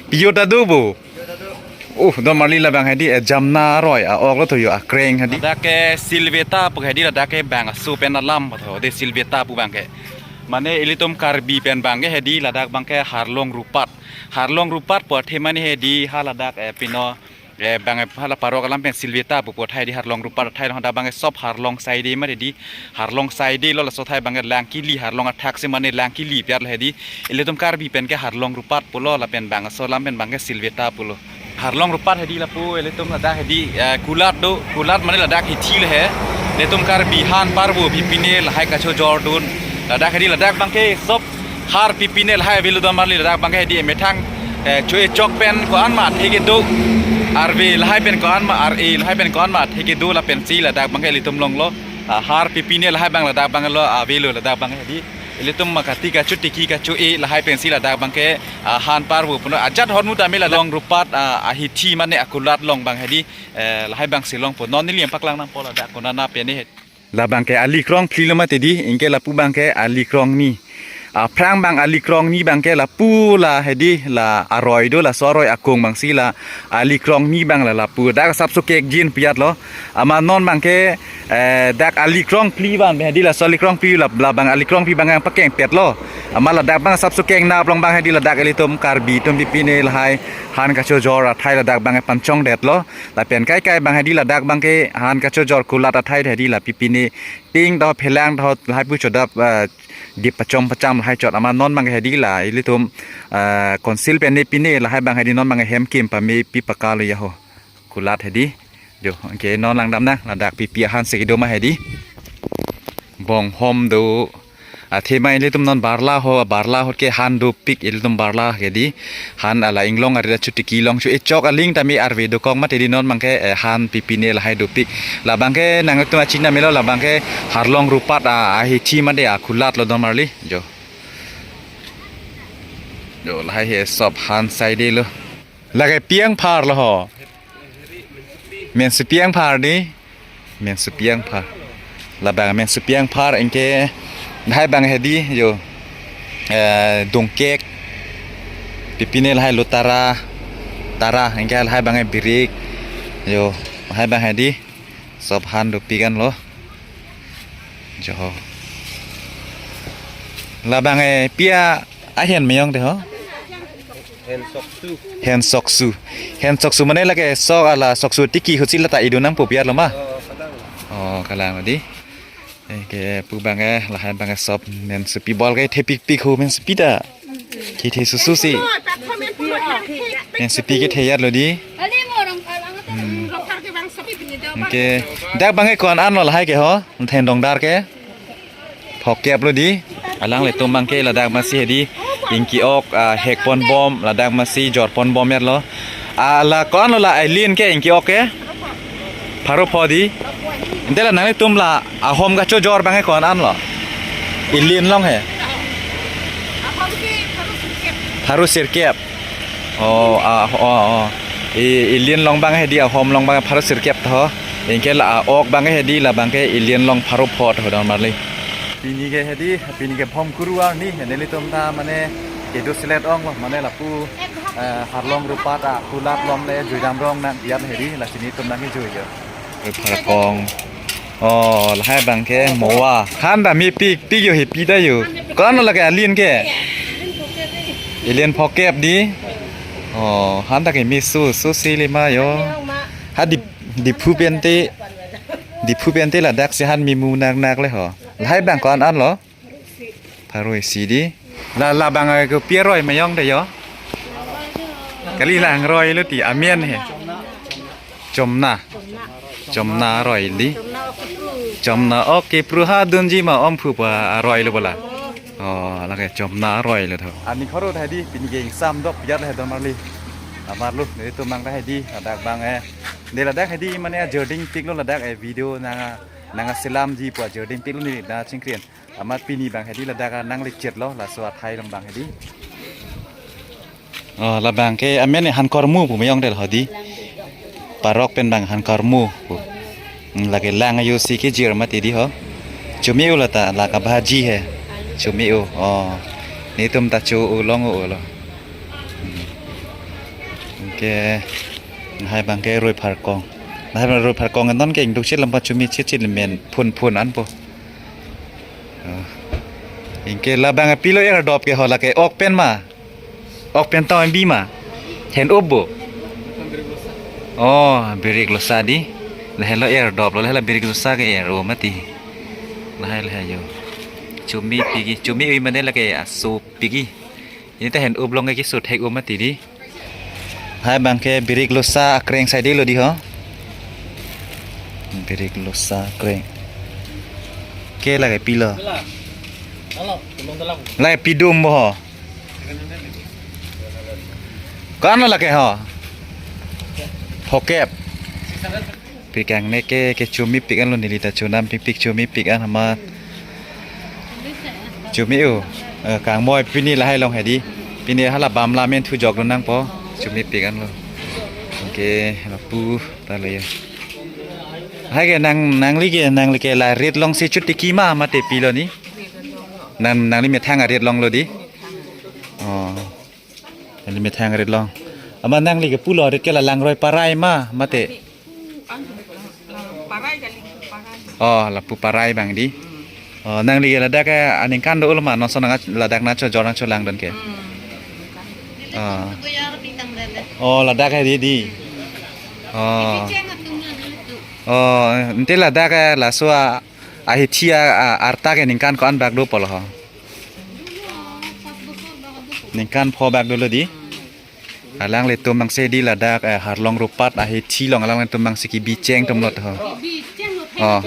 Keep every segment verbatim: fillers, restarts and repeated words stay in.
Pio ta do bo. Uh, don marli labang hedi, eh, Jamna aroi a-ok lo to yo, akreng hedi. Ladak ke Silveta pu hedi, ladak ke bang aso pen alam pu to, de Silveta pu abang ke. Mane ilitum Karbi pen abang ke hedi, ladak abang ke Harlong Rupat. Harlong Rupat pu athe mane hedi, ha ladak, eh, pino, eh, abang, eh, hala parok alam pen Silveta pu pu athai di, Harlong Rupat athai lo, hadak abang ke sop Harlong saide mane di, Harlong saide lo, laso athai abang ke Langkili, Harlong athak si mane Langkili pi arlo hedi. Ilitum Karbi pen ke Harlong Rupat pulo, lapen bang aso alam pen abang ke Silveta pulo. Harlong Rupat hedi lapu, ilitum ladak hedi, eh, kulat do, kulat mane ladak hithi le he. Ilitum Karbi han parbo pipine lahai kachojor dun. Ladak hedi ladak abang ke sop har pipine lahai avelo don marli, ladak abang ke hedi methang, eh, cho-e chok pen ko-an ma athe kedo. Arve lahai pen ko-an ma, ar-e lahai pen ko-an ma athe kedo lapen si ladak abang ke ilitum longlo. Ah, har pipine lahai abang ladak abang lo avelo, ladak abang hedi. Ilitum ma kati kachu tiki kachu-e lahai pen si ladak abang ke, ah, han parbo puno ajat hormu tame la Harlong Rupat, ah, ahithi mane akulat along abang hedi, eh, lahai abang si longpo. Non neli paklang nangpo ladak konana pen he. Labang ke ali krong phli lo mati di, anke lapu abang ke ali krong ni. Aphrang abang ali krong ni abang ke lapu la hedi la aroi do, laso aroi akung abang si la ali krong ni abang la lapu. Dak sapso kekjin pi arlo. Amat non abang ke, eh, dak ali krong phli abang hedi, laso ali krong phli la, labang ali krong phli abang yang pakeng pet lo. Amat ladak abang sapso keng nap along abang hedi ladak ilitum Karbi atum pipine lahai han kachojor athai ladak abang ke panchong det lo. Lapen kai kai abang hedi ladak abang ke han kachojor kulat athai hedi la pipine ping do phelang do lahai pu chodap, eh, di pachom pacham lahai chot. Amat non abang hedi la ilitum, eh, council pen ne pine lahai abang hedi non abang hem kim pame pi pakalo ya ho. Kulat hedi. Jo, anke non langdam nang, ladak pipi ahan si kedo ma hedi. Bonghom do. Athe ma ilitum non barla ho, barla ahut ke han dopik, ilitum barla hedi. Han ala inglong ari la chu tiki long chu-e chok aling tame arve dokok mati di, non abang ke, eh, han pipine lahai dopik. Labang ke nangtum achina melo, labang ke Harlong Rupat a, ahithi mane akulat lo don marli. Jo. Jo, lahai he sop han saide lo. Lake pi angphar lo ho. Mensupi angphar di. Mensupi angphar. Labang mensupi angphar anke lahai abang hedi jo. Eh, dongkek. Pipine lahai lo tara. Tara anke lahai abang birik. Jo, lahai abang hedi. Sop han dopik an lo. Jo. Labang, eh, pi ahem meyong de ho. Hen soksu. Hen soksu. Hen soksu mane lake sok ala soksu tiki ahut si lata idu nangpo pi arlo ma. Oh, kalang. Oh, kalang di. Anke pu abang ke, lahai abang ke sop mensupi bol ke thepik pik ho mensupi ta. Kethe susu si. Mensupi kethe arlo di. Hmm. Anke dak abang ke ko-an an lo lahai ke ho. Thendong dar ke. Phokep lo di. Alanglitum abang ke ladak masi hedi. Ingki ok, ah, hek pon bom, ladak masi jor pon bom arlo. Ah, la ko-an lo la alin ke ingki ok ke. Pharo pho di. Ante la nanglitum la ahom kachojor abang ke ko-an an lo. Ilin along he. Pharo sirkep. Oh, ah, oh, oh. I, ilin along abang hedi ahom along abang pharo sirkep tho. Anke la, ah, ok abang hedi labang ke ilin along pharo pho tho don marli. Pini ke hedi, pini ke bhom kuru arni, nelitum ta mane kedo selet ong lo, mane lapu, eh, Harlong Rupat akulat along le juidam rong nang biar hedi, la chini tum nang jui jo. Pharkong. Oh, lahai abang ke mowa. Han ta mepik pik yo, hepi ta yo. Ko-an lo lake alin ke. Ilin phokep di. Oh, han ta ke mesu, su si lima yo. Ha di, Diphu pen te, Diphu pen te ladak si han memu nak nak le ho. Lahai abang ko-an an lo. Pharo isi di. La, labang ke pi aroi meyong de yo. Kali lang roi lo ti amen he. Chomna. Chomna aroi di. Chomna ok kepru ha dunji ma omphu pa aroi lo bola. Oh, lake chomna aroi lo tho. Ani khoro tha di pini ke ingsam dok piat le don marli. Amar lo nelitum nang tha di ladak abang eh. Ne ladak hedi mane ajerding pik lo ladak eh video nang nang selam ji pu ajerding pik lo ne na chingkrin. Amat pini abang hedi ladak nang lecet lo laso athai along abang hedi. Oh, labang ke amen han kormu pu meyong del hodi. Parok pen abang han kormu pu. Hmm, lake lang ayo si kejir mati di ho. Chumi u lata laka bhaji he. Chumi u. Oh. Netum ta chu u long u lo. Hmm. Anke lahai abangke roi pharkong. Lahai abang roi pharkong non ke ingduk chit lam pachumi chit chit men phun phun anpo. Oh. Anke labang pilo er dop ke ho lake ok pen ma. Ok pen tau bi ma. Hen up bo. Oh, birik losa di. Lahelo er dop lo, lahelo birik losa ke er o mati. Lahai lahai yo. Chumi pik-i, chumi ui mane lake aso pik-i. Ini ta hen up long ke so thek o mati di. Lahai abangke birik losa akreng saide lo di ho. Birik losa akreng. Ke lake pilo. Lake pidum bo ho. Ko-an lo lake ho. Phokep. Pik angne ke, kechumi pik anlo neli ta chonam pik pik chumi pik an amat. Chumi u. Eh, kangmoi pini lahai long hedi. Pini hala bamla men thu jok dun nangpo. Chumi pik anlo. Anke lapu ta lo ya. Hai ke nang, nangli ke, nangli ke la rit long si chut tiki ma mate pilo ni. Nang, nangli methang arit long lo di. Oh. Nangli methang arit long. Amat nangli ke pulo rit ke la langroi parai ma mate. Parai kali, parai. Oh, lapu parai abang di. Oh, nangli ladak ke aningkan do-olo ma, non so nang ladak nangchojor nangcholang dun ke. Hmm. Oh. Oh, ladak ke di di. Oh. Oh, ante ladak ke laso a, ahithi a, a, arta ke ningkan ko-an bak dopo lo ho. Ningkan pho bak dolo di. Alanglitum bangsi di ladak, eh, Harlong Ropat ahithi long alanglitum bangsi kebi cheng atum lot ho. Oh.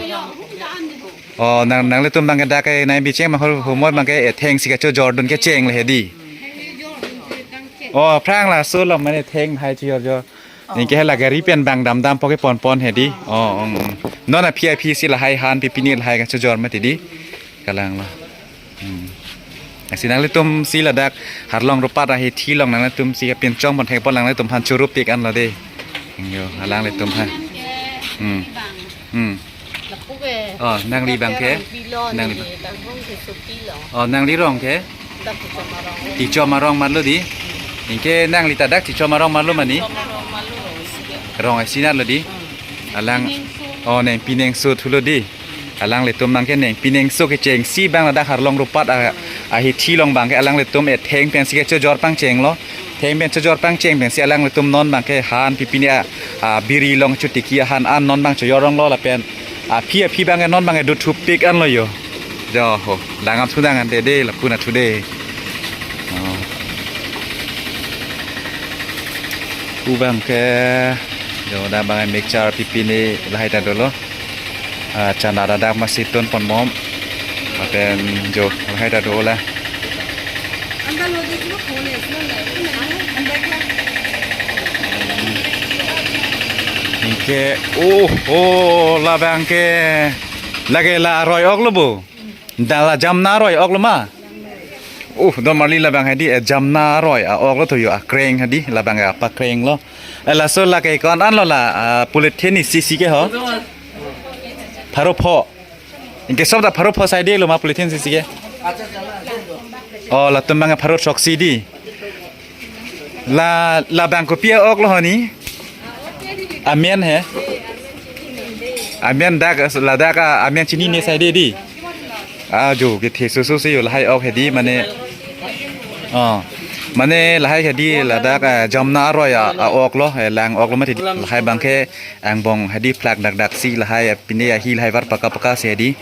Oh, nang, nanglitum bangke dak ke nangbi cheng ma hor humor bangke, eh, thengsi kachojor dun kecheng le hedi. Oh, aphrang laso lo mane theng hai chojor jor. Anke hala gari pen bang dam dampo kepon pon hedi. Oh, um, um. Non aphi aphi si lahai han pipini lahai kachojor mati di. Kalang lo. Hmm. Lasi nanglitum si ladak Harlong Ropat ahithi long nanglitum si kapinchong pon thekpo, nanglitum aphan choro pik anlo de. Yo, alanglitum aphan. Hmm. Hmm. Oh, nangli abangke. Nangli. Oh, nangli rong ke. Tichom arong marlo di. Anke nangli ta dak Tichom arong marlo mane. Rong isi nat lo di. Alang. Oh, neng pineng so thulo di. Alanglitum abangke neng pineng so kechengsi abang ladak Harlong Ropat a, ahithi long abangke alanglitum, eh, theng pensi kachojor pangcheng lo. Theng pen chojor pangcheng pensi alanglitum non abangke han pipini a, a biri long chut tiki ahan an non abang chojor rong lo lapen aphi aphi abangke non abangke dothup pik anlo yo. Jo ho, langam sudang ante de lapu na thu de. Oh. Pu abangke jo da abang mixture pipini lahai ta dolo. Ah, chana dadak masi tun pon mom. Lapen jo lahai ta do la. Anke, oh, oh, labangke. Lake la roi ok lo bo. Da la jamna roi ok lo ma. Uh, do marli labang hedi, eh, jamna roi a ok lo to yo akreng hedi, labang apa kreng lo. Eh, laso lake ko-an an lo la, ah, polythene isi si ke ho. Pharo pho. Anke sob ta pharo pho saide lo ma polythene isi si ke. Oh, latum abang pharo throksi di. La, labang kopi a ok lo honi. Amen he. Amen dak, ladak a, amen chinine saide di. Ah, jo kethe soso si yo lahai ok hedi mane. Oh. Mane lahai hedi ladak a, jamna aroi a, a ok lo, eh, lang ok lo mati. Lahai abangke angbong hedi phlak dak dak si lahai, eh, pine ahi lahai var paka paka si hedi.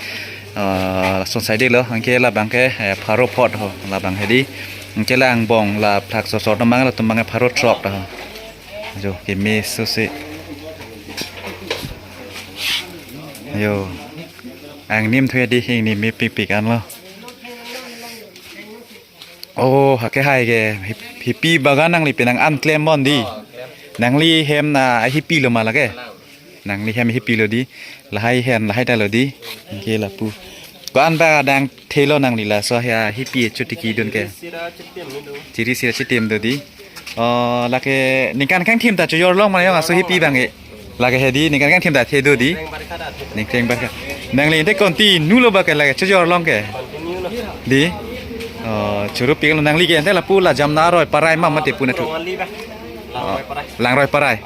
Ah, son saide lo, anke labangke, eh, pharo pho ho, labang hedi. Anke la angbong la phlak sosor atum abang latum abang pharo throk ta ho. Jo, keme so si. Yo. Angnim thu hedi, ingnim me pik pik anlo. Oh, hake hai ke, hip-, hipi bagan nangli penang an klem bon di. Nangli hem na hipi lo ma lake. Nangli hem hipi lo di. Lahai hem, lahai ta lo di. Anke lapu. Ko-an ba dang thelo nangli laso ya hipi chut tiki dun ke. Chiri sira chitim do di. Oh, lake ningkan kangthim ta chojor long ma yo laso hipi abangke. Lake hedi ningkan kangthim ta the do di. Ningkreng barka. Nangli ante continue lo ba ke lake chojor long ke. Di. Oh, choro pik lo nangli ke ante lapu la jamna roi parai ma mate pu na thu. Langroi Parai.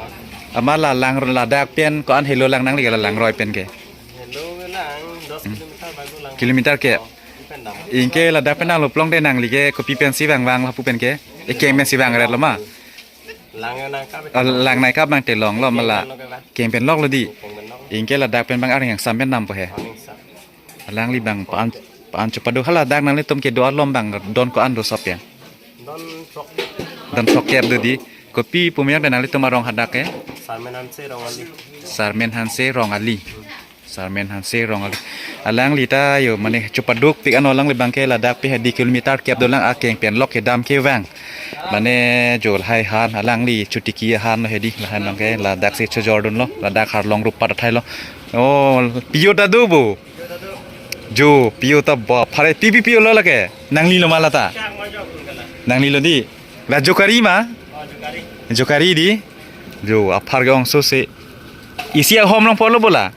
Amat la Lang, ladak pen ko-an helo lang nangli ke la Langroi pen ke? Helo lang dos kilometer bago lang. Kilometer ke? Oh, pen dam. Anke ladak pen nanglo pulote nangli ke kopi pensi vangvang lapu pen ke? Ekeng pensi vangret lo ma? Lang nangkap. Oh, lang nangkap nangtelong lo ma la? Keng pen lok lo di. Keng pen lok. Anke ladak pen bang arni angsam pen dampo he? Arni angsam. Alangli bang pa-an, pa-an chopaduk, hala dak nanglitum kedo along bang don ko-an do sop ya? Don sok. Don sok kep do di. Kopi pu meyang nanglitum arong hadak ke? Sarmen Hanse Rongali. Sarmen Hanse Rongali. Sarmen Hanse Rongali. Alangli ta yo mane chopadukpik ano alangli bang ke ladak pe hedi kilometer kep dolang, akeng pen lok kedam kevang. Mane jo lahai han alangli chotiki han lo hedi, lahai bang ke ladak si chojordun lo, ladak Harlong rupat athai lo. Oh, pio ta do bo. Jo, pio ta ba, phare pi pi pio lo lake. Nangli lo ma la ta? Nangli lo di. La Jokari ma? Jokari di. Jo, aphar ke ong so se. Isi ahom long polo bola.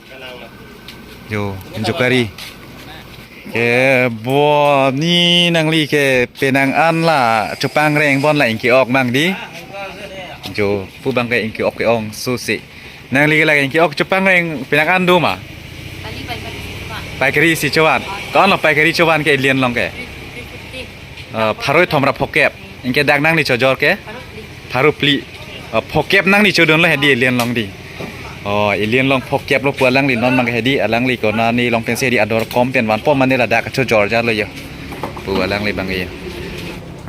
Jo, Jokari. Ke bo ni nangli ke penang an la chopangreng bon la ingki ok mang di. Jo, pu bang ke ingki ok ke ong so se. Nangli ke lake ingki ok chopangreng penang an do ma? Kali paikari si chovan. Paikari si chovan. Ko-an lo paikari chovan ke ilian long ke? Three fifty. Ah, pharo thomra phokep. Anke dak nangli chojor ke? Pharo phli. Pharo phli. Ah, phokep nangli chodun lo hedi ilian long di. Oh, ilian long phokep lo pu alangli non mang hedi alangli konane long pensi hedi ador kom pen vanpo mane ladak chojor ja lo yo. Pu alangli bang yo.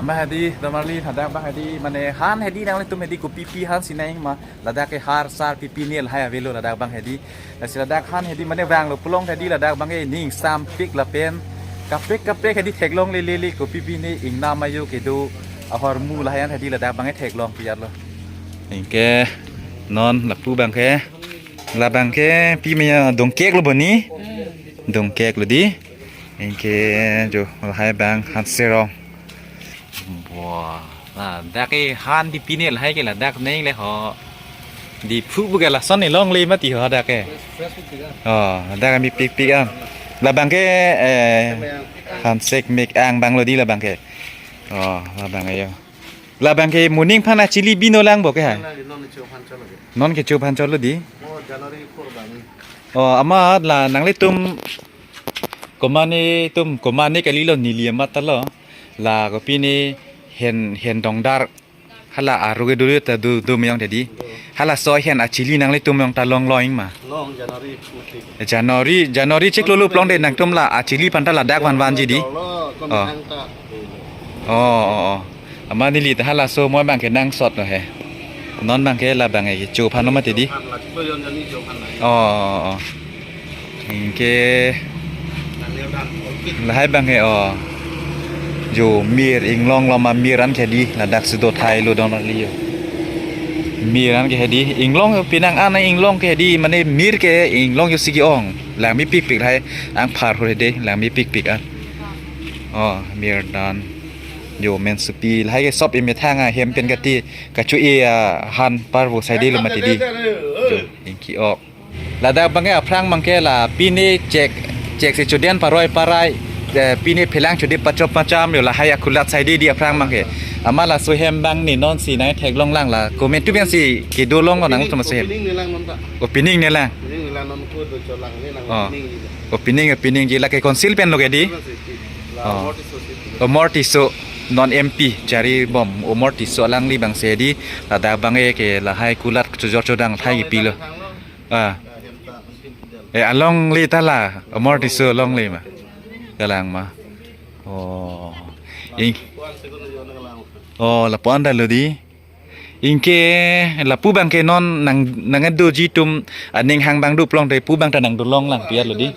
Ama hedi, domarli hadak bang hedi, mane han hedi nanglitum hedi kopi pi han sinai ma. Ladak ke har sar pipi ne lahai avelo ladak bang hedi. Lasi ladak han hedi mane vanglo pulote hedi ladak bang ke ning sampik lapen kaprek kaprek hedi theklongle le le kopi pi ne ingnam ajo kedo ahormu lahai an hedi ladak bang ke theklong piyar lo. Anke non lapu bang ke, la bang ke pi me ya dongkek lo bo ni. Dongkek lo di. Anke jo lahai bang Hanse Rong. Wah, ladak ke han pipi ne lahai ke ladak neng le ho. Di phu bu ke lason ne longle mati ho dak ke. Fresh, fresh pipi ka. Oh, dak mepikpik an. La bang ke, eh, Mek Ang. Hanse Mek Ang bang lo di la bang ke. Oh, la bang yo. La bang ke moning aphan achili bino lang bo ke ha? Nang di non kecho aphan cholo ke. Non kecho aphan cholo di. Oh, January four bang. Oh, amat la nanglitum komane tum komane kali lo neli amat ta lo. La kopi ne hen, hen dongdar. Hala aru ke dulu ta du, du meyong tadi. Halaso ahen achili nanglitum meyong ta long long ma. Long January fourteen. January, January chiklo lo pulote nangtum la achili aphan ta ladak vanvanji di. Lo, Oh. Komang ta. Oh, oh, oh. Ama neli ta halaso moi bang ke nangsot lo he. Non bang ke la bang ke cho aphan lo mati di. Cho aphan la, chiklo jon jani cho aphan la. Oh, oh, oh. Anke Nang neo dan, okay. Lahai bang ke, oh. Jo mir inglong lo ma mir an ke di ladak si do thai lo don li yo. Mir an ke di inglong yo penang an inglong ke di mane mir ke inglong yo si ke-ong. Lang mepikpik hai angphar ho de lang mepikpik an. Oh, mir dan. Jo men supi lahai ke sop emethang ahem pen kati kachu e, ah, han parvo sai de lo mati di. Jo ingki ok. Ladak bang ke aphrang bang ke la pine chek, chek si chuden paroi parai, eh, pine phelang chudi pachop pacham yo lahai akulat sai de di aphrang bang ke. Ama laso hem bang ne non si nangtheklong lang la. Comment tu bang si kedo long ko nangtum laso hem. Opening ne lang non ta. Opening ne lang. Opening ne lang non ko do cholang ne lang Oh. Opening ne. Opening, opening ji lake council pen lo ke di. Council si. La Oh. Omor Tisso si. Omor Tisso non M P jari bom Omor Tisso alangli bang si di ladak bang ke lahai kulat chojor chodang lahai kipi lo. Ah. Eh, along le ta la, Omor Tisso along le ma. Kalang ma. Oh. Ing. Oh, lapu-an ta lo di. Ingke lapu bang ke non nang, nangdoji atum aning hang bang do pulote pu bang ta nangdolong lang piat lo di.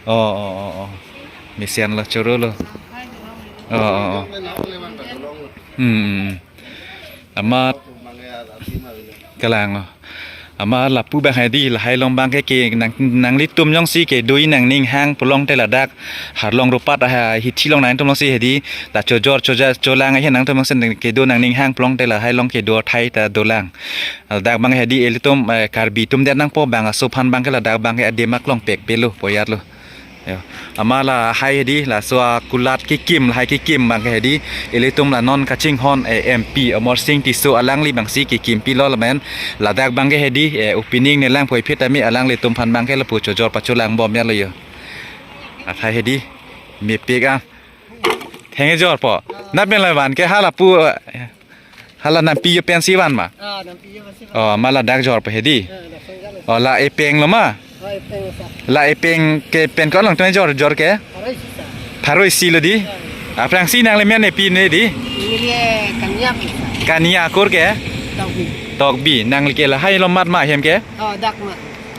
Oh, oh, oh, oh. Mesen lo choro lo. Oh, oh, oh. Hmm, hmm, hmm. Amat kalang lo. Ama lapu bang hai di lahai long bang ke, ke nang, nanglitum jongsi kedo nangning hang pulote ladak Harlong rupat ha hithi long nangtum jongsi hai di ta chojor choja cholang hai nangtum jongsi kedo nangning hang pulote lahai long kedo thai ta dolang. Ladak bang hai di ilitum, eh, Karbi atum det nangpo bang aso aphan bang ke ladak bang ke adim aklong pek pelo poyat lo. Yo, amat lahai hedi, laso akulat kekim, lahai kekim abangke hedi, ilitum la non kachinghon, eh, M P Amarsing Tisso alangli abangsi kekim pilo lapen, ladak abangke hedi, eh, opening nelang puvoiphit tame alanglitum aphan abangke lapu chojor pacholang bom ya lo yo. Lahai hedi, mepik a. Theng ejorpo. Lapen lavan ke hala pu, eh, hala nampi yo pensi van ma. Ah, nampi yo pensi van. Oh, amat ladak jorpo hedi. Ah, langsung jalan. Oh, la epeng lo ma. Oh, epeng sa. La epeng ke pen ko-an along tong jor, jor ke? Pharo isi sa. Pharo isi lo di. Ah. Aphrangsi nangli men epi ne di? Neli Kania pen sa. Kania akur ke? Tokbi. Tokbi. Nangli ke lahai lo mat ma hem ke? Oh, dak ma.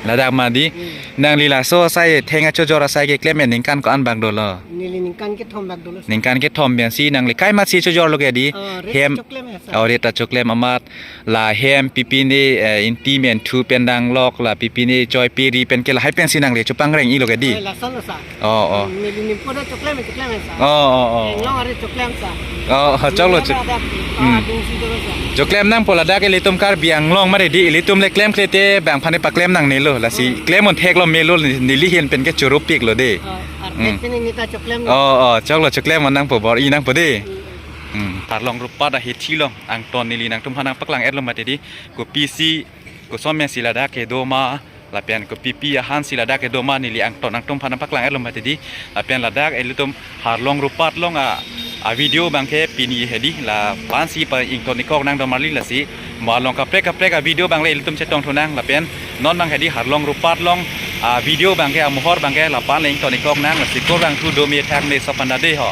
Ladak ma di. Hmm. Nangli laso asai theng achojor asai keklem ningkan ko-an bak dolo? Neli ningkan kethom bak dolo. Ningkan kethom pensi nangli kaimatsi chojor lo ke di? Oh, ret hem. Choklem ya sa. Oh, ret choklem amat. La hem pipine, eh, inti menthu pen danglok, la pipine choi peri pen ke lahai pensi nangli chopangreng-i lo ke di? Eh, lason lo sa. Oh, oh. Hmm, neli nimpuna choklem, choklem sa. Oh, oh, oh. Inglong ari choklem sa. Oh, oh, choklo. Neli chok-, ada, hmm, ah, dungsi dolo sa. Choklem nangpo ladak ilitum Karbi Anglong mari di, ilitum le klemkle te bang aphan paklem nangnelo, lasi, hmm, klem un thek lo melo, neli hin pen ke chorupik lo de. Oh, artek, hmm, pini neta choklem. Oh, oh, choklo choklem nangpo bor-i nangpo de. Hmm. Hmm, Harlong Rupat ahithi along angton neli nangtum aphan nangpaklang-et lo mati di, kopisi, koson pensi ladak kedo ma, lapen kopipi ahan si ladak kedo ma neli angton nangtum aphan nangpaklang-et lo mati di, lapen ladak ilitum Harlong Rupat along a, a video abangke pini hedi, la-an si pa-ington-ikok nang domarli lasi, mo along kaprek kaprek a video abang le ilitum chetong thunang, lapen non abang hedi Harlong Rupat along a video abangke amohor abangke la-an le ington-ikok nang, lasi kurvangthu do me thak me sopan da de ho.